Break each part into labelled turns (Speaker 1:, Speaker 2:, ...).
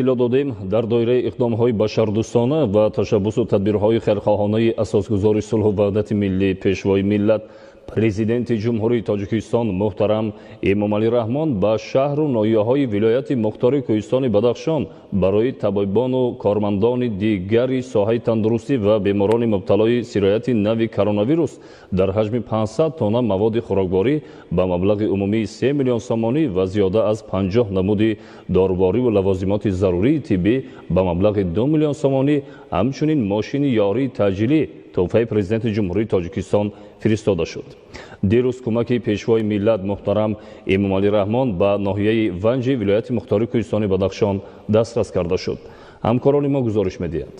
Speaker 1: Иттилоъ додем, дар доираи иқдомҳои башардӯстона ва ташаббусу тадбирҳои хайрхоҳонаи асосгузори сулҳу ваҳдати миллӣ, Пешвои миллат, Президенти Ҷумҳурии Тоҷикистон муҳтарам Эмомалӣ Раҳмон ба шаҳру ноҳияҳои вилояти мухтори Кӯҳистони Бадахшон барои табибону кормандони дигари соҳаи тандурустӣ ва беморони мубталои сирояти нави коронавирус дар ҳаҷми 500 тонна маводи хӯрокворӣ ба маблағи умумии 3 миллион сомонӣ ва зиёда аз 50 намуди дорувориву лавозимоти зарурии тиббӣ ба маблағи 2 миллион сомонӣ, ҳамчунин мошини ёрии таъҷилӣ тӯҳфаи Президенти Ҷумҳурии Тоҷикистон фиристода шуд. Дирӯз кӯмаки Пешвои миллат муҳтарам Эмомалӣ Раҳмон ба ноҳияи Ванҷи вилояти мухтори Кӯҳистони Бадахшон дастрас карда шуд. Ҳамкорони мо гузориш медиҳанд.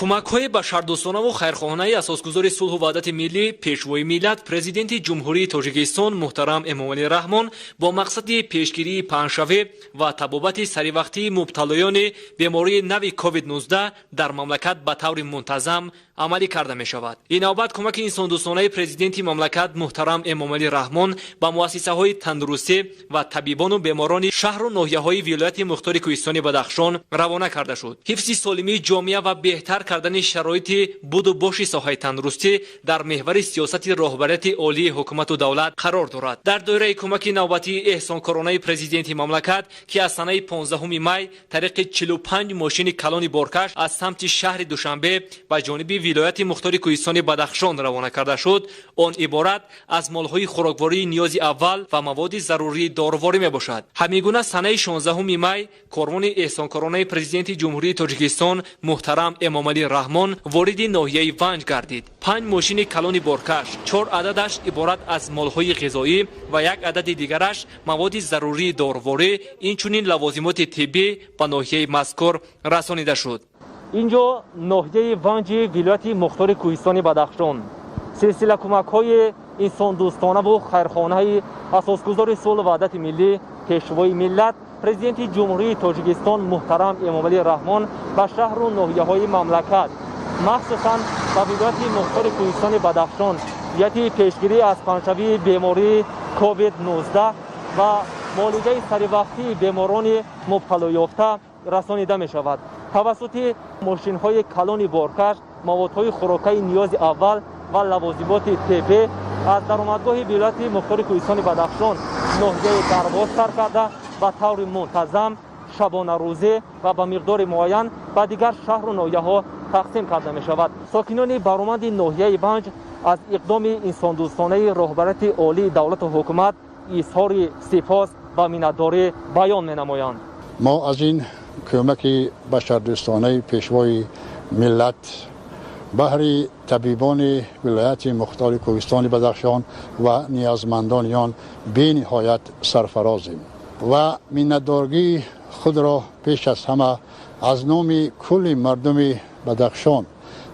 Speaker 2: Кӯмакҳои башардӯстонаву хайрхоҳонаи асосгузори сулҳу ваҳдати миллӣ, Пешвои миллат, Президенти Ҷумҳурии Тоҷикистон муҳтарам Эмомалӣ Раҳмон бо мақсади пешгирии паҳншавӣ ва табобати саривақтии мубталоёни бемории нави COVID-19 дар мамлакат ба таври мунтазам амалӣ карда мешавад. Ин навбат кӯмаки инсондӯстонаи Президенти мамлакат муҳтарам Эмомалӣ Раҳмон ба муассисаҳои тандурустӣ ва табибону беморони шаҳру ноҳияҳои вилояти мухтори Кӯҳистони Бадахшон равона карда шуд. Ҳифзи солимии ҷомеа ва беҳтар кардани шароити буду боши соҳаи тандурустӣ дар меҳвари сиёсати роҳбарияти олии ҳукумату давлат қарор дорад. Дар доираи кӯмаки навбатии эҳсонкоронаи Президенти мамлакат, ки аз санаи 15 май тариқи 45 мошини калони боркаш аз самти шаҳри Душанбе ба ҷониби вилояти мухтори Кӯҳистони Бадахшон равона карда шуд, он иборат аз молҳои хӯроквории ниёзи аввал ва маводи зарурии доруворӣ мебошад. Ҳамин гуна санаи 16 май корвони эҳсонкоронаи Президенти Ҷумҳурии Тоҷикистон муҳтарам Эмомалӣ Раҳмон вориди ноҳияи Ванҷ гардид. Панҷ мошини калони боркаш, чор ададаш иборат аз молҳои ғизоӣ ва як адади дигараш маводи зарурии доруворӣ, инчунин лавозимоти тиббӣ ба ноҳияи мазкур расонида шуд.
Speaker 3: Инҷо ноҳияи Ванҷи вилояти мухтори Кӯҳистони Бадахшон. Силсила кӯмакҳои инсондӯстонаву хайрхонаи асосгузори сулҳу ваҳдати миллӣ, Пешвои миллат, Президенти Ҷумҳурии Тоҷикистон муҳтарам Эмомалӣ Раҳмон ба шаҳру ноҳияҳои мамлакат, махсусан ба вилояти мухтори Кӯҳистони Бадахшон ҷиҳати пешгирӣ аз паҳншавии бемории COVID-19 ва муолиҷаи саривақтии беморони мубталоёфта расонида мешавад. Тавассути мошинҳои калони боркаш маводҳои хӯрокаи ниёзи аввал ва лавозимоти тиббӣ аз даромадгоҳи вилояти мухтори Кӯҳистони Бадахшон, ноҳияи Дарвоз сар карда, ба таври мунтазам, шабонарӯзӣ ва ба миқдори муайян ба дигар шаҳру ноҳияҳо тақсим карда мешавад. Сокинони бароманди ноҳияи Ванҷ аз иқдоми инсондӯстонаи роҳбарияти олии давлату ҳукумат изҳори сипос ва миннатдорӣ баён менамоянд.
Speaker 4: Мо аз ин кӯмаки башардӯстонаи Пешвои миллат баҳри табибони вилояти мухтори Кӯҳистони Бадахшон ва ниёзмандони он бениҳоят сарфарозем ва миннатдоргии худро пеш аз ҳама аз номи кулли мардуми Бадахшон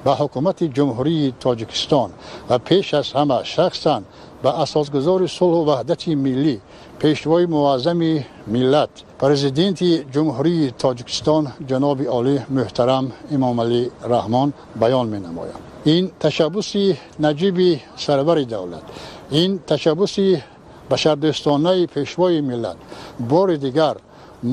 Speaker 4: ба ҳукумати Ҷумҳурии Тоҷикистон ва пеш аз ҳама шахсан ба асосгузори сулҳу ваҳдати миллӣ, Пешвои муаззами миллат, Президенти Ҷумҳурии Тоҷикистон ҷаноби олӣ муҳтарам Эмомалӣ Раҳмон баён менамоям. Ин ташаббуси наҷиби сарвари давлат, ин ташаббуси башардӯстонаи Пешвои миллат бори дигар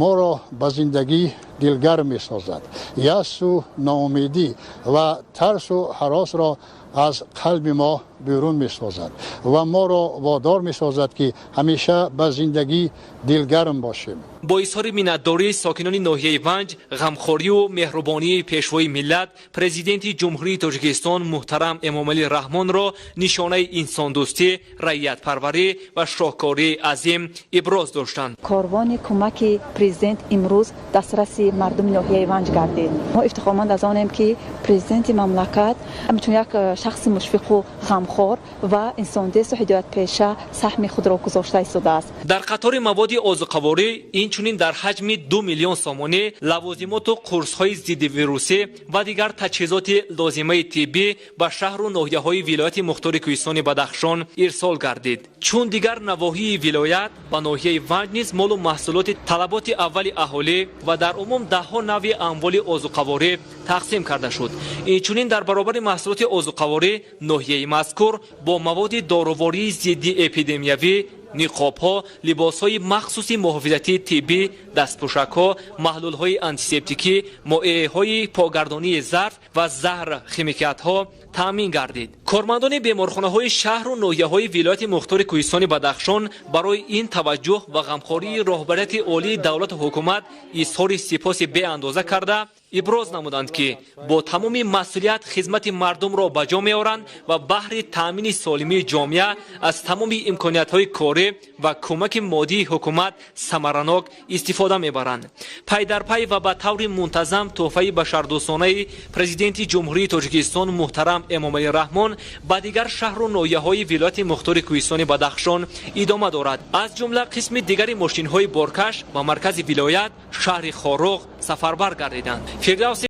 Speaker 4: моро ба зиндагӣ дилгарм месозад, яъсу ноумедӣ ва тарсу ҳаросро аз қалби мо берун месозад ва моро водор месозад, ки ҳамеша ба зиндагӣ дилгарм бошем.
Speaker 2: Бо изҳори миннатдорӣ сокинони ноҳияи Ванҷ ғамхорию меҳрубонии Пешвои миллат, Президенти Ҷумҳурии Тоҷикистон муҳтарам Эмомалӣ Раҳмонро нишонаи инсондӯстӣ, раиятпарварӣ ва шоҳкории азим иброз доштанд.
Speaker 5: Корвони кӯмаки Президент имрӯз дастраси мардуми ноҳияи Ванҷ гардид. Мо ифтихорманд аз онем, ки Президенти мамлакат ҳамчун як шахси мушфиқу ғамхор ва инсондӯсту ҳидоятпеша саҳми худро гузошта истодааст.
Speaker 2: Дар қатори маводи озуқаворӣ инчунин дар ҳаҷми 2 миллион сомонӣ лавозимоту қурсҳои зиддивирусӣ ва дигар таҷҳизоти лозимаи тиббӣ ба шаҳру ноҳияҳои вилояти мухтори Кӯҳистони Бадахшон ирсол гардид. Чун дигар навоҳии вилоят, ба ноҳияи Ванҷ низ молу маҳсулоти талаботи аввали аҳолӣ ва дар умум даҳҳо навъи амволи озуқаворӣ тақсим карда шуд. Инчунин дар баробари маҳсулоти озуқаворӣ ноҳияи мазкур бо маводи дорувории зидди эпидемиявӣ Ниқобҳо, либосҳои махсуси муҳофизатии тиббӣ, дастпӯшакҳо, маҳлулҳои антисептикӣ, моеъҳои покгардонии зарф ва заҳр химикатҳо таъмин гардид. Кормандони беморхонаҳои шаҳру ноҳияҳои вилояти мухтори Кӯҳистони Бадахшон барои ин таваҷҷӯҳ ва ғамхории роҳбарияти олии давлату ҳукумат изҳори сипоси беандоза карда, иброз намуданд, ки бо тамоми масъулият хизмати мардумро ба ҷо меоранд ва баҳри таъмини солимии ҷомеа аз тамоми имкониятҳои корӣ ва кӯмаки моддии ҳукумат самаранок истифода мебаранд. Пай дар пай ва ба таври мунтазам тӯҳфаи башардӯстонаи Президенти Ҷумҳурии Тоҷикистон муҳтарам Эмомалӣ Раҳмон ба дигар шаҳру ноҳияҳои вилояти мухтори Кӯҳистони Бадахшон идома дорад. Аз ҷумла қисми дигари мошинҳои боркаш ба маркази вилоят, шаҳри Хоруғ, сафарбар гардиданд. Фирдавси.